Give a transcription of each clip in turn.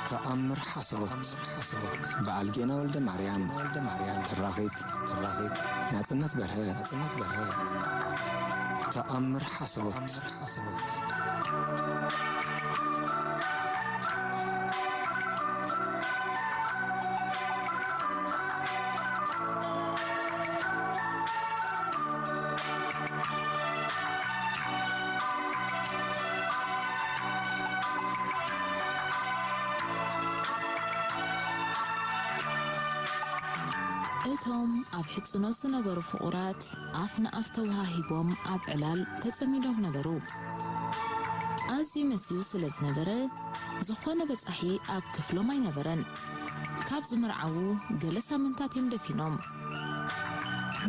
ተኣምር ሓሶት። በዓል ጌና ወልደ ማርያም። ተራኺት። ተራኺት። ናጽነት በርሀ። ናጽነት በርሀ። ተኣምር ሓሶት። ሓሶት። እቶም ኣብ ሕጽኖት ዝነበሩ ፍቑራት ኣፍ ንኣፍ ተወሃሂቦም ኣብ ዕላል ተጸሚዶም ነበሩ። ኣዝዩ መስዩ ስለ ዝነበረ፣ ዝኾነ በጻሒ ኣብ ክፍሎም ኣይነበረን። ካብ ዝምርዓዉ ገለ ሳምንታት እዮም ደፊኖም።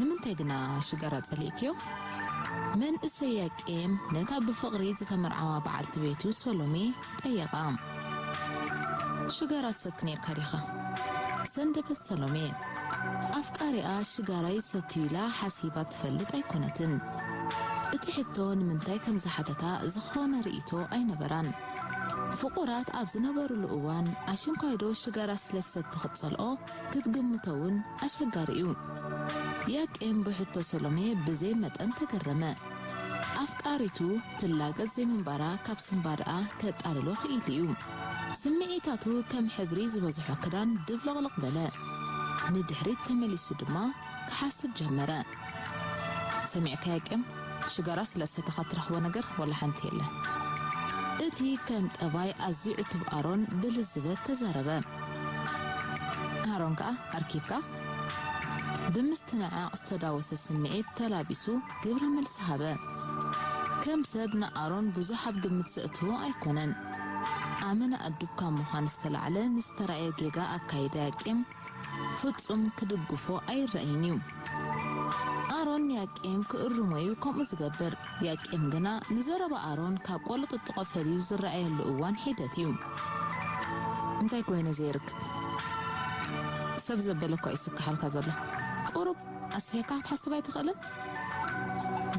ንምንታይ ግና ሽጋራ ጸሊእክዮ? መንእሰይ ያቄም ነታ ብፍቕሪ ዝተመርዓዋ በዓልቲ ቤቱ ሰሎሜ ጠየቓ። ሽጋራ ትሰቲ ነርካ ዲኻ? ሰንደበት ሰሎሜ። ኣፍቃሪኣ ሽጋራ ይሰትዩ ኢላ ሓሲባ ትፈልጥ ኣይኮነትን። እቲ ሕቶ ንምንታይ ከም ዝሓተታ ዝኾነ ርእይቶ ኣይነበራን። ፍቑራት ኣብ ዝነበሩሉ እዋን ኣሽንኳይዶ ሽጋራ ስለ ዝሰቲ ክትጸልኦ ክትግምቶ እውን ኣሸጋሪ እዩ። ያቄም ብሕቶ ሰሎሜ ብዘይ መጠን ተገረመ። ኣፍቃሪቱ ትላገጽ ዘይምንባራ ካብ ስንባደኣ ከጣልሎ ክኢሉ እዩ። ስምዒታቱ ከም ሕብሪ ዝበዝሖ ክዳን ድብልቕልቕ በለ። ንድሕሪት ተመሊሱ ድማ ክሓስብ ጀመረ። ሰሚዕካ ያቄም፣ ሽጋራ ስለ ዝሰተኻ ትረኽቦ ነገር ወላ ሓንቲ የለን። እቲ ከም ጠባይ ኣዝዩ ዕቱብ ኣሮን ብልዝበት ተዛረበ። ኣሮን ከኣ ኣርኪብካ ብምስትንዓቕ ዝተዳወሰ ስምዒት ተላቢሱ ግብረ መልሲ ሃበ። ከም ሰብ ንኣሮን ብዙሕ ኣብ ግምት ዘእትዎ ኣይኮነን። ኣመና ኣዱብ ካብ ምዃን ዝተላዕለ ንዝተራእዮ ጌጋ ኣካይዳ ያቄም ፍጹም ክድግፎ ኣይረኣይን እዩ። ኣሮን ያቄም ክእርሞ እዩ ከምኡ ዝገብር። ያቄም ግና ንዘረባ ኣሮን ካብ ቆለጥጥቆ ፈልዩ ዝረኣየሉ እዋን ሒደት እዩ። እንታይ ኮይነ ዘይርክብ? ሰብ ዘበለ እኳ እዩ ዝስክሓልካ ዘሎ። ቁሩብ ኣስፊሕካ ክትሓስብ ኣይትኽእልን?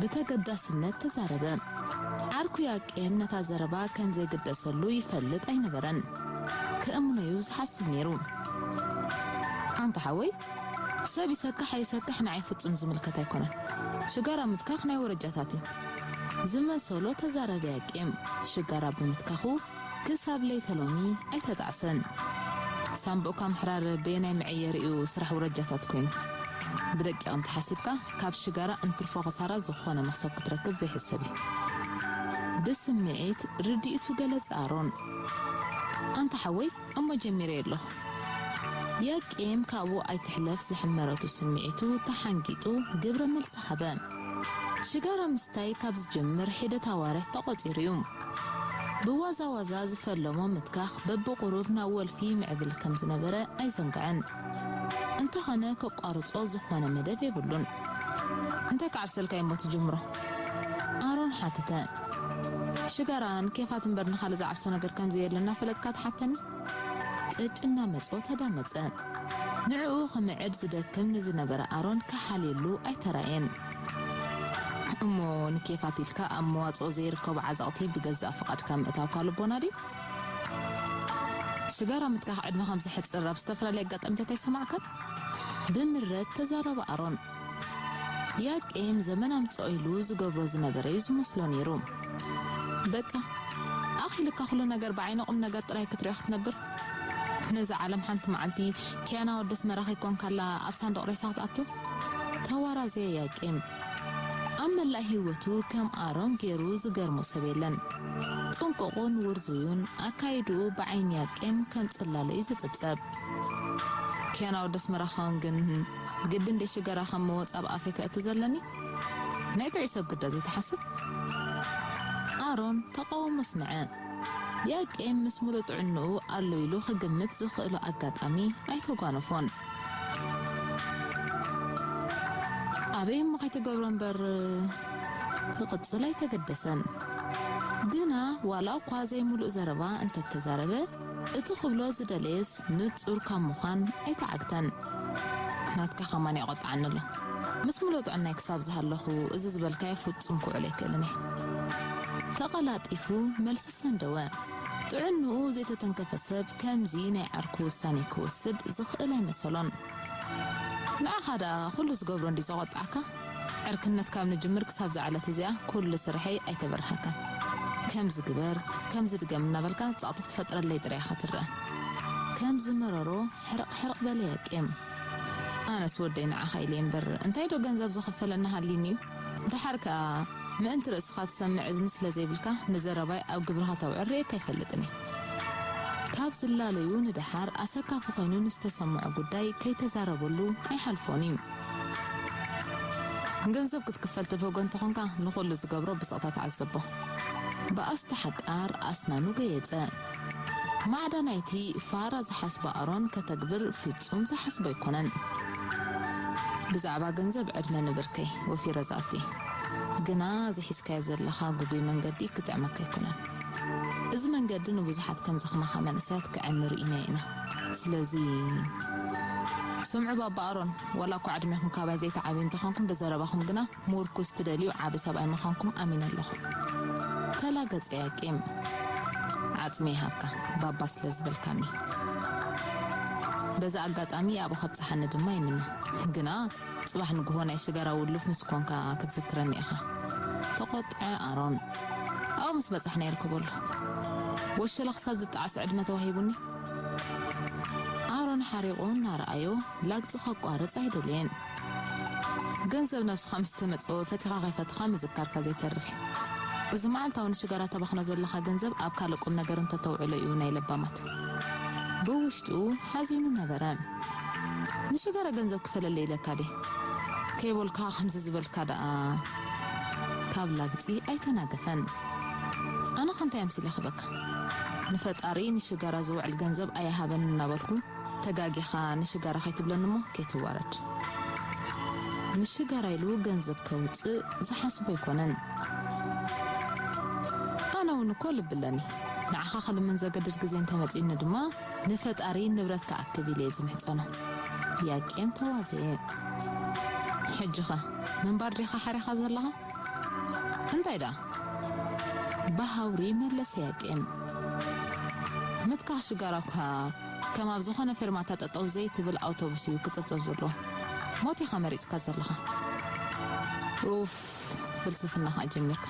ብተገዳስነት ተዛረበ። ዓርኩ ያቄም ነታ ዘረባ ከም ዘይግደሰሉ ይፈልጥ ኣይነበረን። ክእምኖ እዩ ዝሓስብ ነይሩ። ኣንታ ሓወይ፣ ሰብ ይሰክሕ ኣይሰክሕ ንዓይ ፍጹም ዝምልከት ኣይኮነን። ሽጋራ ምትካኽ ናይ ወረጃታት እዩ። ዝመሰሎ ተዛረበ ያቄም። ሽጋራ ብምትካኹ ክሳብ ለይተ ሎሚ ኣይተጣዕሰን። ሳምቡእካ ምሕራር በየናይ መዐየሪኡ ስራሕ ውረጃታት ኮይኑ? ብደቂቕ እንተሓሲብካ፣ ካብ ሽጋራ እንትርፎ ክሳራ ዝኾነ መኽሰብ ክትረክብ ዘይሕሰብ እዩ። ብስምዒት ርድኢቱ ገለጸ ኣሮን። ኣንታ ሓወይ፣ እሞ ጀሚረ ኣለኹ። ያቄም ካብኡ ኣይትሕለፍ ዝሕመረቱ ስምዒቱ ተሓንጊጡ ግብረ መልሲ ሃበ። ሽጋራ ምስታይ ካብ ዝጅምር ሒደት ኣዋርሕ ተቖጺሩ እዩ። ብዋዛ ዋዛ ዝፈለሞ ምትካኽ በብቑሩብ ናብ ወልፊ ይምዕብል ከም ዝነበረ ኣይዘንግዕን። እንተኾነ ከቋርጾ ዝኾነ መደብ የብሉን። እንታይ ክዓብሰልካ እሞ ትጅምሮ? ኣሮን ሓተተ። ሽጋራን ኬፋት እምበር ንኻልእ ዝዓብሶ ነገር ከም ዘየለ እናፈለጥካ ትሓተኒ? ቅጭ እናመጾ ተዳመጸ። ንዕኡ ክምዕድ ዝደክም ንዝነበረ ኣሮን ክሓልየሉ ኣይተራእየን። እሞ ንኬፋት ኢልካ ኣብ መዋጽኦ ዘይርከቡ ዓዘቕቲ ብገዛእ ፍቓድካ ምእታውካ ልቦና ድዩ? ሽጋራ ምትካኽ ዕድመ ከም ዘሕጽር ኣብ ዝተፈላለየ ኣጋጣሚታት ኣይሰማዕካን? ብምረት ተዛረበ ኣሮን። ያቄም ዘመን ኣምጽኦ ኢሉ ዝገብሮ ዝነበረ እዩ ዝመስሎ ነይሩ። በቃ፣ ኣኺልካ ኩሉ ነገር ብዓይኒ ቁም ነገር ጥራይ ክትሪኦ ክትነብር? ነዛ ዓለም ሓንቲ መዓልቲ ኪያና ወዲ ኣስመራ ከይኮንካላ ኣብ ሳንዱቕ ሬሳ ክትኣቱ? ተዋራዘየ ያቄም። ኣብ መላእ ህይወቱ ከም ኣሮን ገይሩ ዝገርሞ ሰብ የለን። ጥንቁቑን ውርዙዩን ኣካይድኡ ብዓይኒ ያቄም ከም ጽላለ እዩ ዝጽብጸብ። ኪያና ወዲ ኣስመራ ክኸውን ግን ግድን ድየ ሽገራ ከም መወጽ ኣብ ኣፈይ ከእቱ ዘለኒ? ናይ ጥዑይ ሰብ ግዳ ዘይትሓስብ? ኣሮን ተቓውሞ ኣስምዐ። ያቄም ምስ ምሉእ ጥዕንኡ ኣሎ ኢሉ ክግምት ዝኽእሎ ኣጋጣሚ ኣይተጓነፎን። ኣበይ እሞ ከይትገብሮ እምበር ክቕጽል ኣይተገደሰን። ግና ዋላ እኳ ዘይምሉእ ዘረባ እንተተዛረበ፣ እቲ ክብሎ ዝደለየስ ንጹር ካብ ምዃን ኣይተዓግተን። ናትካ ከማን የቖጥዓኒ ኣሎ። ምስ ምሉእ ጥዕናይ ክሳብ ዝሃለኹ እዚ ዝበልካዮ ፍጹም ክውዕል ኣይክእልን እየ። ተቐላጢፉ መልሲ ሰንደወ። ጥዕንኡ ዘይተተንከፈ ሰብ ከምዚ ናይ ዓርኩ ውሳኔ ክወስድ ዝኽእል ኣይመሰሎን። ንዓኻ ደኣ ኩሉ ዝገብሮ እንዲ ዘቖጣዕካ? ዕርክነት ካብ ንጅምር ክሳብ ዝዓለት እዚኣ ኩሉ ስርሐይ ኣይተበርሃካን። ከምዚ ግበር፣ ከምዚ ድገም እናበልካ ጻቕጢ ክትፈጥረለይ ጥራይ ኢኻ ትረአ። ከምዚ መረሮ ሕርቕ ሕርቕ በለ ያቄም። ኣነስ ወደይ ንዓኻ ኢለ እምበር እንታይ ዶ ገንዘብ ዝኽፈለኒ ሃልዩኒ እዩ? ደሓር ከኣ ምእንቲ ርእስኻ ትሰምዕ እዝኒ ስለ ዘይብልካ ንዘረባይ ኣብ ግብርኻ ተውዕል ርእየካ ኣይፈልጥን እየ። ካብ ዝላለዩ ንደሓር ኣሰካፊ ኮይኑ ንዝተሰምዖ ጉዳይ ከይተዛረበሉ ኣይሓልፎን እዩ። ገንዘብ ክትክፈል ትብህጎ እንተኾንካ ንኹሉ ዝገብሮ ብስቕታ ተዓዘቦ። ብኣስተ ሓቃር ኣስናኑ ገየጸ። ማዕዳ ናይቲ ፋራ ዝሓስቦ ኣሮን ከተግብር ፍጹም ዝሓስቦ ኣይኮነን። ብዛዕባ ገንዘብ ዕድመ ንብርከይ ወፊረ ዝኣቲ፣ ግና እዚ ሒዝካዮ ዘለኻ ግጉይ መንገዲ ክጥዕመካ ኣይኮነን። እዚ መንገዲ ንብዙሓት ከምዚ ከማኻ መንእሰያት ክዕኑ ርኢናዮ ኢና። ስለዚ ስምዑ ባባ ኣሮን፣ ዋላ እኳ ዕድሜኹም ካባይ ዘይተዓብዩ እንተኾንኩም ብዘረባኹም ግና ምርኩስ ትደልዩ ዓቢ ሰብኣይ ምዃንኩም ኣሚነ ኣለኹ። ተላገጸ ያቄም። ዓጽሚ ይሃብካ ባባ ስለ ዝበልካኒ። በዚ ኣጋጣሚ ኣብኡ ከብጽሓኒ ድማ ይምነ። ግና ጽባሕ ንግሆ ናይ ሽጋራ ውሉፍ ምስ ኮንካ ክትዝክረኒ ኢኻ። ተቖጥዐ ኣሮን። ኣብኡ ምስ በጻሕና ይርከበሉ። ወሸላ ክሳብ ዝጠዓስ ዕድመ ተዋሂቡኒ። ኣሮን ሓሪቑ እናረኣዮ ላግጺ ከቋርጽ ኣይደለየን። ገንዘብ ነብስኻ ምስ ተመጸወ ፈቲኻ ከይፈትኻ ምዝካርካ ዘይተርፍ እዩ። እዚ መዓልታዊ ንሽጋራ ተባኽኖ ዘለኻ ገንዘብ ኣብ ካልእ ቁም ነገር እንተተውዕሎ እዩ ናይ ለባማት። ብውሽጡ ሓዚኑ ነበረ። ንሽጋራ ገንዘብ ክፈለለይ ኢለካ ድየ? ከይበልካ ከምዚ ዝበልካ ደኣ ካብ ላግጺ ኣይተናገፈን። ኣነ ከ እንታይ ኣምሲለ ክበካ? ንፈጣሪ ንሽጋራ ዝውዕል ገንዘብ ኣይሃበን እናበልኩ ተጋጊኻ ንሽጋራ ከይትብለኒ እሞ ከይትዋረድ። ንሽጋራ ኢሉ ገንዘብ ከውጽእ ዝሓስቦ ኣይኮነን። ኣነ እውን እኮ ልቢ ኣለኒ። ንዓኻ ክልምን ዘገድድ ግዜ እንተመጺኡኒ ድማ ንፈጣሪ ንብረት ክኣክብ ኢለ እየ ዝምሕጸኖ። ያቄም ተዋዘየ። ሕጂኸ ምንባር ዲኻ ሓሪኻ ዘለኻ? እንታይ ደኣ? ብሃውሪ መለሰ ያቄም። ምትካኽ ሽጋራ እኳ ከም ኣብ ዝኾነ ፌርማታ ጠጠው ዘይትብል ኣውቶቡስ እዩ ክጽብጸብ ዘለዎ። ሞት ኢኻ መሪጽካ ዘለኻ። ኡፍ፣ ፍልስፍናኻ ጀሚርካ።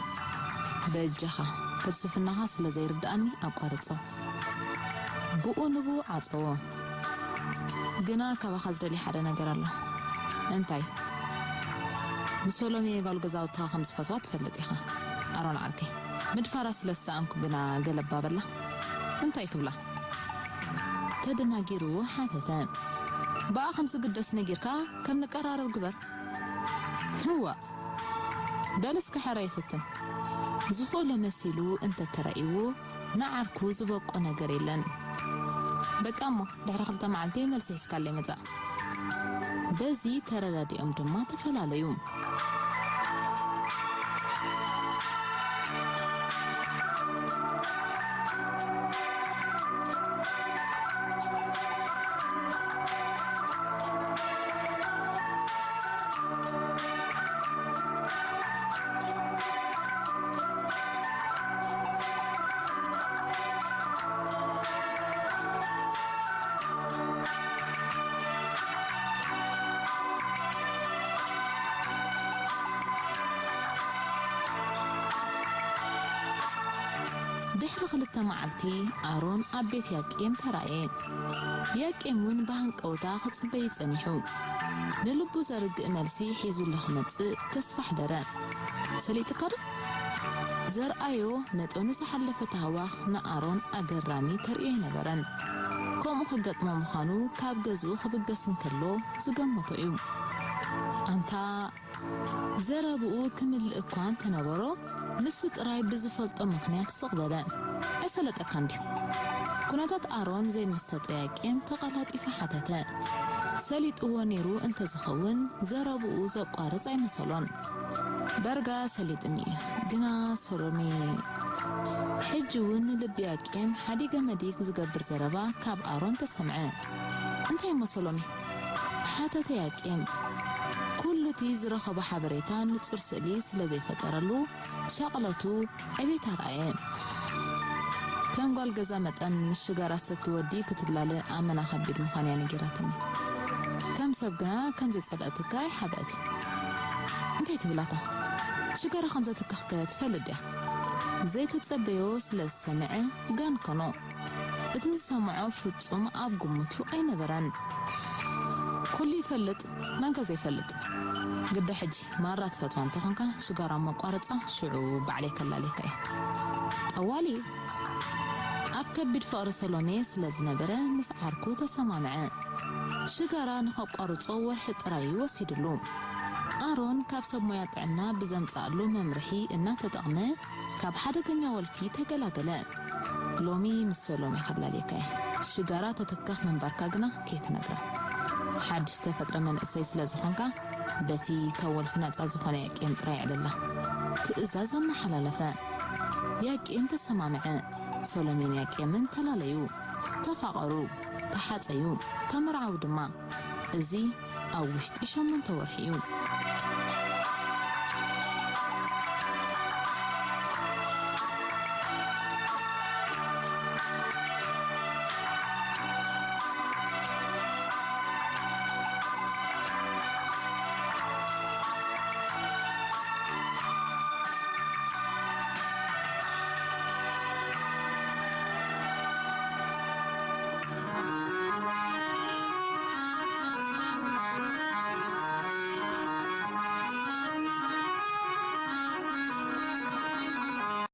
በጃኻ፣ ፍልስፍናኻ ስለ ዘይርድኣኒ ኣቋርጾ። ብኡ ንብኡ ዓጸዎ። ግና ካባኻ ዝደልየ ሓደ ነገር ኣሎ። እንታይ? ንሶሎሜ ጓል ገዛውትኻ ከም ዝፈትዋ ትፈልጥ ኢኻ። ኣሮን ዓርከይ፣ ምድፋራ ስለ ዝሰኣንኩ ግና ገለባ በላ። እንታይ ክብላ? ተደናጊሩ ሓተተ። ብኣ ከም ዝግደስ ነጊርካ ከም ንቀራረብ ግበር። እዋ፣ በል እስከ ሕራይ ይፍትን። ዝኽእሎ መሲሉ እንተተራእይዎ ንዓርኩ ዝበቆ ነገር የለን። በቃ እሞ ድሕሪ ክልተ መዓልቲ መልሲ ሒዝካለይ ምጻእ። በዚ ተረዳዲኦም ድማ ተፈላለዩ። ድሕሪ ክልተ መዓልቲ ኣሮን ኣብ ቤት ያቄም ተራእየ። ያቄም እውን ብሃንቀውታ ክጽበዩ ጸኒሑ። ንልቡ ዘርግእ መልሲ ሒዙሉ ክመጽእ ተስፋ ኣሕደረ። ሰሊጥካ ዶ? ዘርኣዮ መጠኑ ዝሓለፈ ታህዋኽ ንኣሮን ኣገራሚ ተርእዮ ኣይነበረን። ከምኡ ክገጥሞ ምዃኑ ካብ ገዝኡ ክብገስ እንከሎ ዝገመቶ እዩ። ኣንታ ዘረብኡ ክምልእ እኳ እንተነበሮ፣ ንሱ ጥራይ ብዝፈልጦ ምኽንያት ስቕ በለ። ኣይሰለጠካን ድዩ? ኩነታት ኣሮን ዘይምሰጦ ያቄም ተቐላጢፉ ሓተተ። ሰሊጥዎ ነይሩ እንተዝኸውን ዘረብኡ ዘቋርጽ ኣይመሰሎን። ዳርጋ ሰሊጥኒ እዩ፣ ግና ሰሎሜ። ሕጂ እውን ንልቢ ያቄም ሓዲገ መዲግ ዝገብር ዘረባ ካብ ኣሮን ተሰምዐ። እንታይ እሞ ሰሎሜ? ሓተተ ያቄም። ኩሉ እቲ ዝረኸቦ ሓበሬታ ንጹር ስእሊ ስለ ዘይፈጠረሉ ሻቕለቱ ዕቤት ኣርኣየ። ከም ጓል ገዛ መጠን ምስ ሽጋራ ሰቲ ወዲ ክትላለ ኣመና ከቢድ ምዃን እያ ነጊራትኒ። ከም ሰብ ግና ከም ዘይጸልአትካ ይሓብአት። እንታይ ትብላታ? ሽጋራ ከም ዘትከኽከ ትፈልጥ ድያ? ዘይተጸበዮ ስለ ዝሰምዐ ጋን ከኖ። እቲ ዝሰምዖ ፍጹም ኣብ ግምቱ ኣይነበረን። ኩሉ ይፈልጥ፣ መንከ ዘይፈልጥ? ግዳ ሕጂ ማራ ትፈትዋ እንተኾንካ ሽጋራ መቋረጻ ሽዑ ባዕለይ ከላልየካ እየ። ጠዋሊ ኣብ ከቢድ ፍቕሪ ሰሎሜ ስለ ዝነበረ ምስ ዓርኩ ተሰማምዐ። ሽጋራ ንኸቋርጾ ወርሒ ጥራይ ወሲድሉ። ኣሮን ካብ ሰብ ሞያ ጥዕና ብዘምጻእሉ መምርሒ እናተጠቕመ ካብ ሓደገኛ ወልፊ ተገላገለ። ሎሚ ምስ ሰሎሜ ከላልየካ እየ። ሽጋራ ተተከኽ ምንባርካ ግና ከይትነግራ። ሓድሽ ተፈጥረ መንእሰይ ስለ ዝኾንካ በቲ ካብ ወልፊ ነጻ ዝኾነ ያቄም ጥራይ ዕለላ። ትእዛዝ ኣመሓላለፈ። ያቄም ተሰማምዐ። ሰሎሜን ያቄምን ተላለዩ። ተፋቐሩ፣ ተሓጸዩ፣ ተመርዓዉ ድማ። እዚ ኣብ ውሽጢ ሸሞንተ ወርሒ እዩ።